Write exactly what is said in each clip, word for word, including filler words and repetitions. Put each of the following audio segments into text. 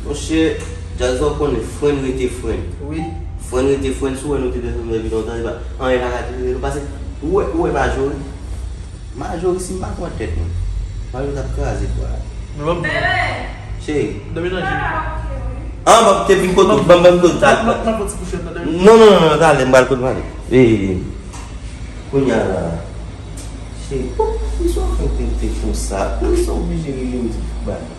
Monchè, Jazz, ou konnen, fren rete fren. Wi. Fren rete fren, si w wè nou te desann depi lontan, se pa anyen pa ka te rele nou. Pase, ou wè, ou wè Majori? Majori, si m pa twonpe tèt mwen, Majori t ap kraze kwa a. Men ban m Cheri. Dòmi nan je. Ah, m ap te vin kote w, ban m, ban m kote w. Non, non, non, non, talè, m pral kote Majori. E, kounye a la. Cheri, poukisa w fè tenten konsa? Poukisa w oblije rele m di pou bagay?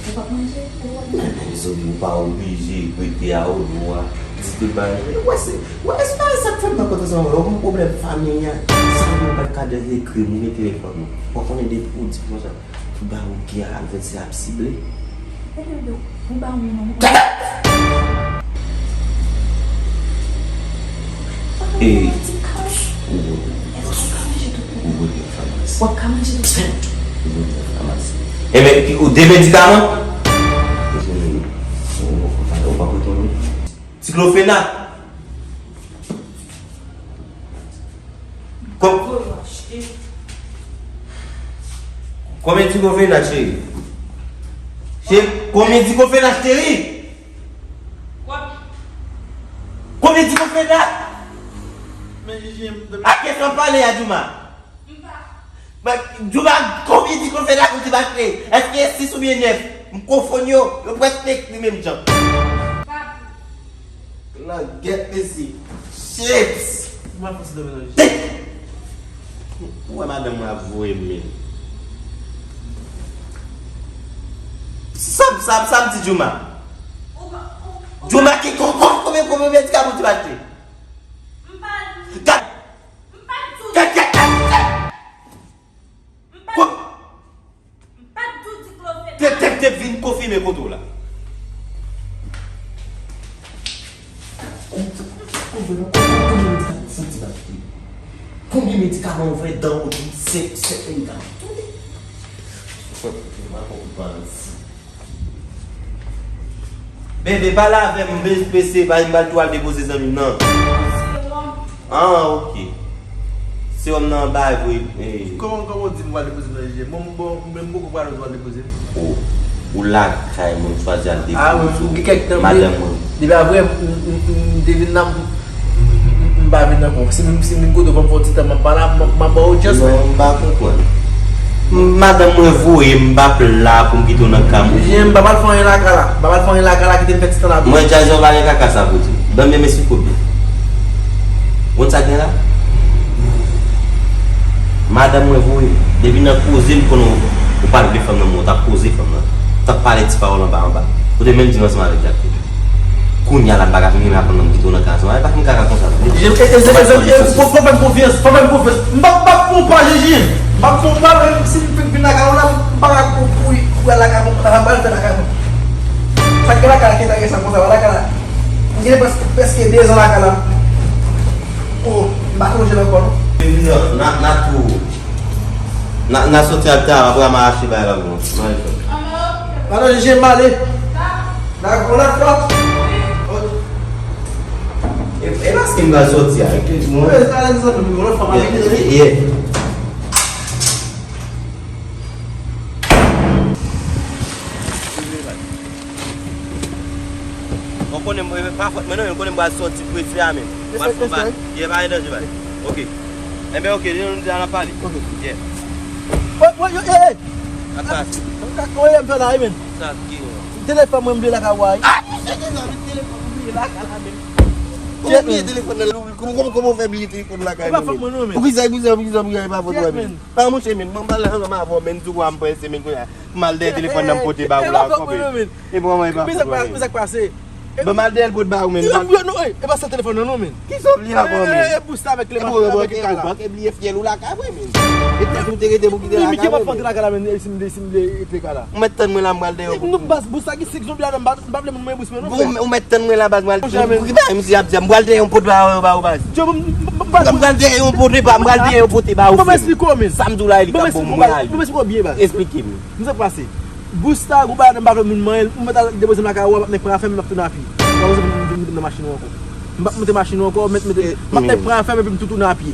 Ou p ap manje? Ou p ap manje? Mezanmi, ou pa oblije rete a, o non a. Di tout bagay. Ou wè se, ou wè se pa sa k fè m pa kontan ansanm avè w. Ou gon pwoblèm familyal. Sa ou pa t ka jis ekri m, ou gen telefòn ou. Ou konnen depi ou di konsa, tout bagay ou gen a advèsè ap sible. Ou ba ou non. E ou wè, ou wè, w ap ka manje tout. Ou wè, w ap ka manje tout. Ou wè, w ap ka manje tout. Ou wè, w ap ka manje. Enben, ou de medikaman? Ou pa, ou pa kontan non. Diklofenak. Kon-, konbyen diklofenak, cheri? Cheri, konbyen diklofenak, cheri? Konbyen diklofenak? Men, Jiji, m te... A kesyon pale a, Jouma. Men, Jouma, konbyen diklofenak ou di m achte? Èske e sis oubyen nèf? M konfonn yo, yo prèske ekri menm jan. Langèt, mesye. Chips! Ou pa fè sa, Domino. Ou wè madanm mwen ap voye m, men. Sa, sa, sa m di Jouma? Jouma ki kon, kon, konbyen, konbyen medikaman ou di m achte? Gad! Gad, gad, gad, gad! Ko-, Te, te, te vin konfime kote w la. Konbyen medikaman ou fè dan ou di senk, senk medikaman? Tande. Bebe, pale avè m, be-, bese, pa m pral tou al depoze zanmi m nan. Ah, ok. Sewòm nan anba vre. Eh. Kòman, kòman w di m pral depoze nan I G M? Mwen, m bon, mwen, m poko pral ou pral depoze. O, ou lakay mwen, m chwazi al depoze w. Ah, wi, gen kèk tan, madanm mwen. Depi apre, m, m, m, m te vin la, m, m, m, m pa vin ankò. Si m, si m vin kote w, ban m fè yon ti tan, m ap pale, m, m ap ba w odyans, non, men m pa konprann. Madanm mwen voye m, m p ap la pou m kite w nan kay mwen. Jen, m pa pral fè anyen lakay la. M pa pral fè anyen lakay la, kite m fè ti tan la. Mwen, Jazz, ou pa gen kaka sa pou di. Ban m esplike w byen. Ou konn sa k gen la? Madanm mwen voye m. Depi nan koze, m konnen ou, ou pa vle fanm nan, men ou t ap koze fanm nan. Ou t ap pale ti pawòl anba anba. Ou te menm di m ansanm avèk Jack. Kounye a la, m pa ka fin renmen aprann nan m kite w nan kay ansanm avè l. Pa fin kaka konsa non. Jen, e, e, e, e, e, fò, fò fè m konfyans, fè m konfyans. M p ap, p ap pran w pa, Jen. M p ap pran w pa, menm si m fin vin lakay ou la, m pa ka kouri, kouri al lakay mwen, m pa pral fè lakay mwen. Sa k gen lakay la ki enterese m konsa, lakay la. M gen prèske, prèske de zan lakay la. O, m pa sonje l ankò non. N a, n a tou. N a, n a soti ak ta, apre a m a achte bagay la pou nou. Mwen fè. Madan Jen, m ale. Dakò, lòt fwa. Ok. E, e paske m pral soti a, e ke mwen. Wi, sa ale, sa ale, lòt fwa, m a vini. Ye, ye, ye. Ou konnen mwen, pa fòt mwen non, men ou konnen m pral soti prese a menm. Pral fè yon bagay. Ye, pa gen danje, baz. Ok. Enben, ok, nou di a n ap pale. Ok. Yeah. Woy, woy, yo, ey, ey. Sa k pase? Woy, m fè la, wi, men. Sa ki? Telefòn mwen bliye lakay ou a, wi. Ah, misye te nan telefòn bliye lakay la, men. Ou bliye telefòn nan, kòman, kòman, kòman w fè bliye telefòn lakay mwen, men? E pa fòt mwen non, men. Poukisa, poukisa, poukisa, poukisa e pa fòt mwen, men? Pa mouche, men. Mwen pale ansanm avè w, men, di w a m prese, men, kounye a. M al dèyè telefòn nan m pote ba ou la ankò, men. E bon, mwen pa konprann. Men sa k pase? Ban m al dèyè l pote ba ou, men. Yo, yo, non, e, e pa sa telefòn nan non, men. Ki sa w bliye ankò, men? E, e, e, bous la avèk Clément, avèk Kala. Ou bliye fyèl ou lakay mwen, men. E tèt ou te rete pou kite lakay mwen, men. Ki pa fè antre lakay la, men, si m vle, si m vle antre kay la. Ou mèt tann mwen la, m pral dèyè w pou... Non, baz, bous la gen senk zonbi ladan, m pa, m pa vle moun mwen bous mwen non, frè. Ou mèt tann mwen la, baz, m pral... Konsa, men. Ki bagay misye ap di a? M pral dèyè yon pote ba ou, ba ou, baz. Yo, m, m, m, baz. M pral dèyè yon pote ba, m pral dèyè yon pote ba ou, frè m. Ban m esplike w, men. Sa m di w la, e li k ap bon, mwen ale. Ban m esplike w byen, baz. Esplike m. Kisa k pase? Bous la, gwo bagay, m pa vle moun manyen l. Ou mèt al depoze m lakay ou a, m ap mèt pran afè m, m ap tounen a pye. Ou pa bezwen pou m vin nan machin ou ankò. M p ap monte machin ou ankò, mèt, mèt, m ap mèt pran afè m epi m tou tounen a pye.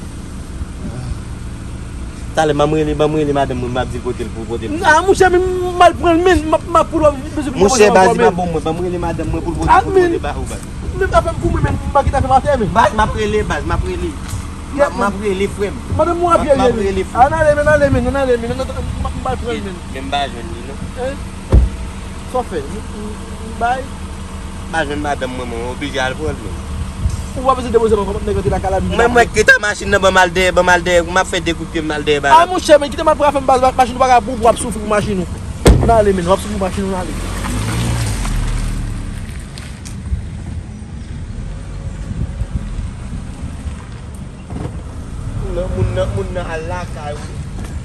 Talè, ban m rele, ban m rele madanm mwen, m ap di l pote l pou pote l. Ah, monchè, men m al pran l, men m ap, m ap pou l wè bezwen pou mwen. Monchè, baz, li pa bon mwen, ban m rele madanm mwen pou l pote l, pou pote l ba ou, baz. Men afè m pou mwen, men m pa kite afè m atè, men. Baz, m ap rele, baz, m ap rele. M ap, m ap rele, frè m. Madanm mwen ap ye, m ap rele, frè m. Ann ale, men, ale, men, ann ale, men, m al pran l, men. Men m pa jwenn li, non. Hein? Sa w fè? M, m, m bay? M pa jwenn madanm mwen, mwen oblije al pran l, men. Ou pa bezwen depoze m ankò, m ap nèg antre lakay la, m vin apre. Mwen, mwen, kite machin nan, ban m al dèyè, ban m al dèyè, m ap fè de kout pye, m al dèyè ba la. Ah, monchè, men kite m al pran afè m, baz, machin ou pa ka pou, w ap soufri pou machin ou. Ann ale, men, w ap soufri pou machin ou, ann ale. Moun nan, moun nan, moun nan al lakay ou.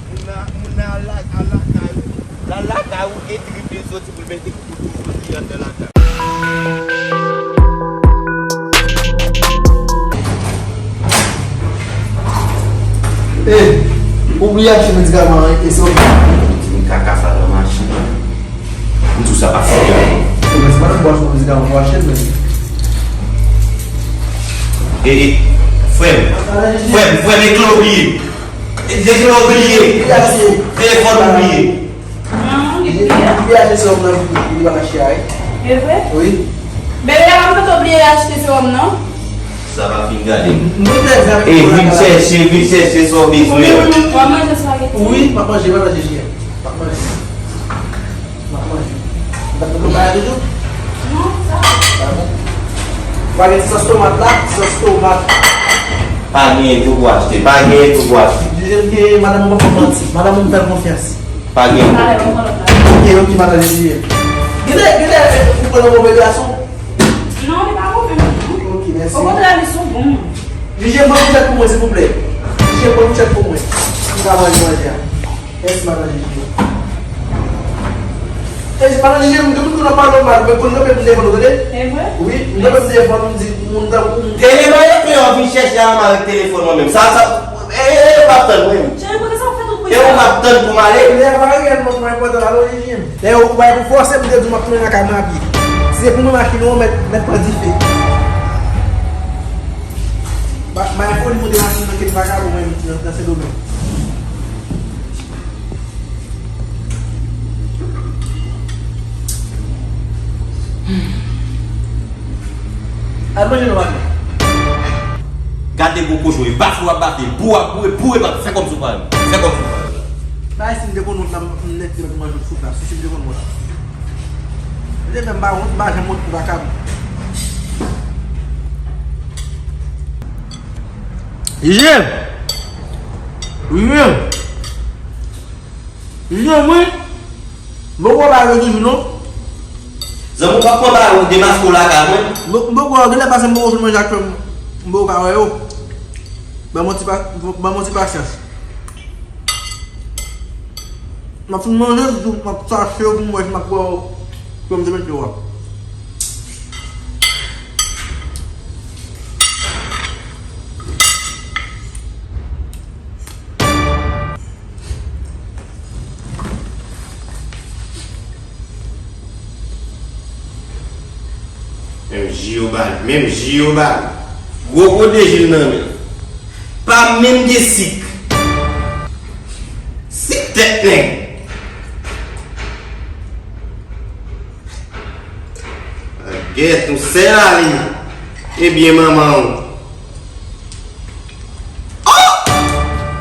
Moun nan, moun nan al la-, al lakay ou. L al lakay ou, gen trip li soti pou l mete koukout pou li anndan lakay. Ey, ou bliye achte medikaman an, e se ou ki di m kaka sa nan machin nan. M di w sa pa fini ankò. Ou mèt pa nan bwat pou medikaman pou achte l, men. E, e, frè m, frè m, frè m, e kle w bliye. E, e kle w bliye. Telefòn ou bliye. Non, li bliye. Li achte sewòm nan pou li pa achte a, wi. E vre? Wi. Bebe a pa fè w bliye achte sewòm nan? Sa pa fin gade. E vin chèche, vin chèche sa w bezwen. W ap manje espageti? Wi, m ap manje, m ap manje, Jiyèn. M ap manje. M ap manje. M ap manje. M ap manje toujou? Non, sa. Sa bon. Ou pa gen ti sòs tomat la? Ti sòs tomat. Pa genyen tou pou achte. Pa genyen tou pou achte. Jiyèn, ke madanm mwen pa fè manti. Madanm mwen fè l konfyans. Pa genyen. Talè, ban m pran lòt la. Ok, ok, madanm Jiyèn. Gade, gade, ou pran yon move gason. Non, li pa move, non. Ok, mèsi. Okontrè, li sou bon. Jiyèn, pran foutchèt pou mwen, silvouplè. Jiyèn, pran foutchèt pou mwen. M ka manje manje a. Mèsi, madan Jijou. E, madan Jijou, m te konn ap pale w mal, men konn kanpe m defann ou, tande? E vre? Wi, m kanpe m defann ou, m di, moun tankou m. E, e, e, e, yo vin chèche a mal ak telefòn mwen menm. Sa, sa, e, e, e, m ap tann mwen. Cheri, poukisa w fè tout bri sa? E, ou m ap tann pou m ale. Lè pa reyèlman pou enpòtan la, non, Jijou. Lè ou bay pou fòse, m te di w m ap tounen nan kay mwen a pye. Si se pou mwen machin ou, mèt, mèt pran dife. Ba, bay foli monte machin nan ke vagabon menm nan, nan Sendomeng. Al manje non, maten. Gade gwo kochon, e bafle w ap bafle, boure w ap boure, boure w ap fè kòmsi w pa wè m. Fè kòmsi w pa wè m. Bagay si m te konn wont la, m nèk te mèt manje w sou plas, si m te konn wont. Li te fè m pa wont, m pa janm wont pou vagabon. Jije! Jije! Jije, mwen! M poko ba yo toujou, non. Zanmi w pa konn ba yo demaske w lakay mwen. M poko, genlè pase m poko fin manje ak frè m, m poko ka wè yo. Ban m yon ti pa-, ban m yon ti pasyans. M ap fin manje, m ap chache yo pou m wè si m ap wè yo, pou m te mete yo a. Menm ji yo ba li, menm ji yo ba li. Gwo pwodejil nan men. Pa menm gen sik. Sik tèt nèg. Gèt ou sèl ale. Ebyen manman ou. Oh!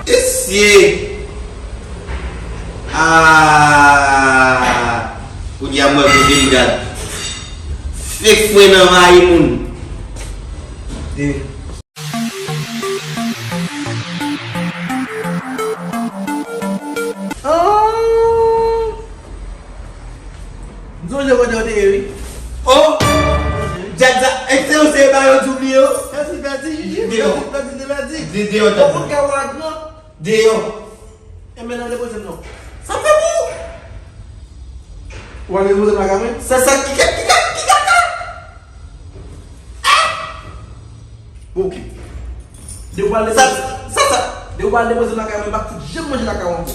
Mesye! Ah! Kounye a m wè kote m gad. Fèk fwen anvayi moun. De. Ah! M sonje kote w te ye, wi. Oh! Djad sa, èske se yo se ba yo di w bliye yo? Pèdi, pèdi, Jiji, pèdi, pèdi, pèdi. De, deyò, tande. Ou kè w a gran. Deyò. E men nan depoze m non. Sa fè pou ou? Ou al depoze m lakay mwen? Sa, sa, ki kaka, ki kaka, ki kaka? Ah! Bon, ok. De ou pral depoze. Sa, sa, sa. De ou pral depoze lakay mwen, m pa fout janm manje lakay ou ankò.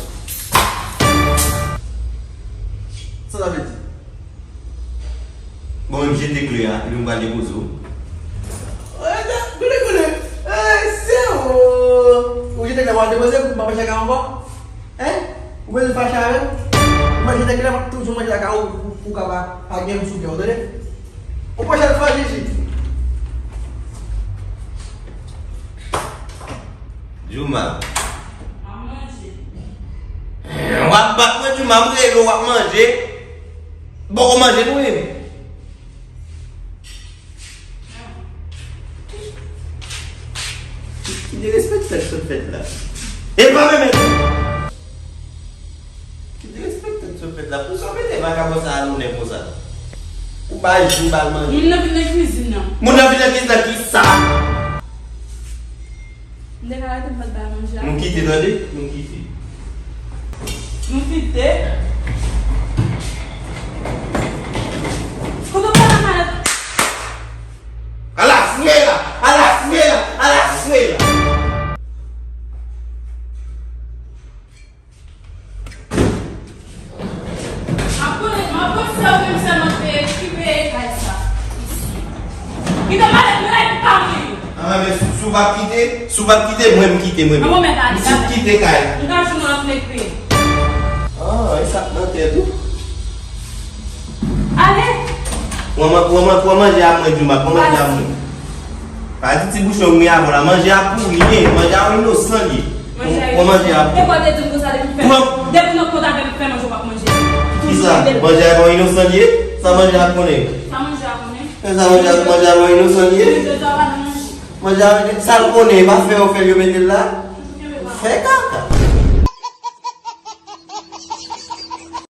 Sa sa vle di? Bon, m jete kle a, epi m pral depoze w. Gade, gade, gade. Eh, se ou. Ou jete kle a, w al depoze, m pa manje lakay ou ankò. Ou bezwen fache avè m? Ou manje nan kilè, m ap toujou manje lakay ou, ou, ou ka pa, pa gen m sou kè w, tande? Ou pwochèn fwa, Jiji. Jouma. W ap bat mwen, Jouma, m rele w, w ap manje. Poko manje, nou menm. Ki derespektan sot fèt la. E pa menm. Ki derespektan sot fèt la. Pou sa w mete vakabon sa a lonè konsa. Ou pa jou ba l manje. Moun nan vin nan kizin nan. Moun nan vin nan kizin nan ki sa? M te ka rete m pa t bay manje a. Nou kite, tande? Nou kite. Nou kite? Kote w pran nan malèt? Ala fre la! Ala fre la! Ala fre la! M ap konnen, m ap panse ou menm sèlman ki peye, ki peye kay sa. Kite malèt mwen la epi pa mwen yo. Ah, men si, si w pa kite, si w pa kite, mwen m kite, mwen menm. An bon, mèt ale, si w kite kay. M ka jwenn w ap nèk peye. Ah, e sa k nan tèt ou. Ale! Pran man-, pran man-, pran manje a mwen, Jouma, pran manje a mwen. Pa di ti bouchon m gen avè w la, manje a pou ryen, manje a yon inosan li ye. Pran manje a pou. E kwa te di m konsa depi m fè, depi w nan kont avè m fè manje w p ap manje. Kisa? Manje a yon inosan li ye? Sa manje a konnen? Sa manje a konnen? E sa manje a, manje a yon inosan li ye? Manje a, sa l konnen, e pa fè yo fè l yo mete l la? Fè kaka.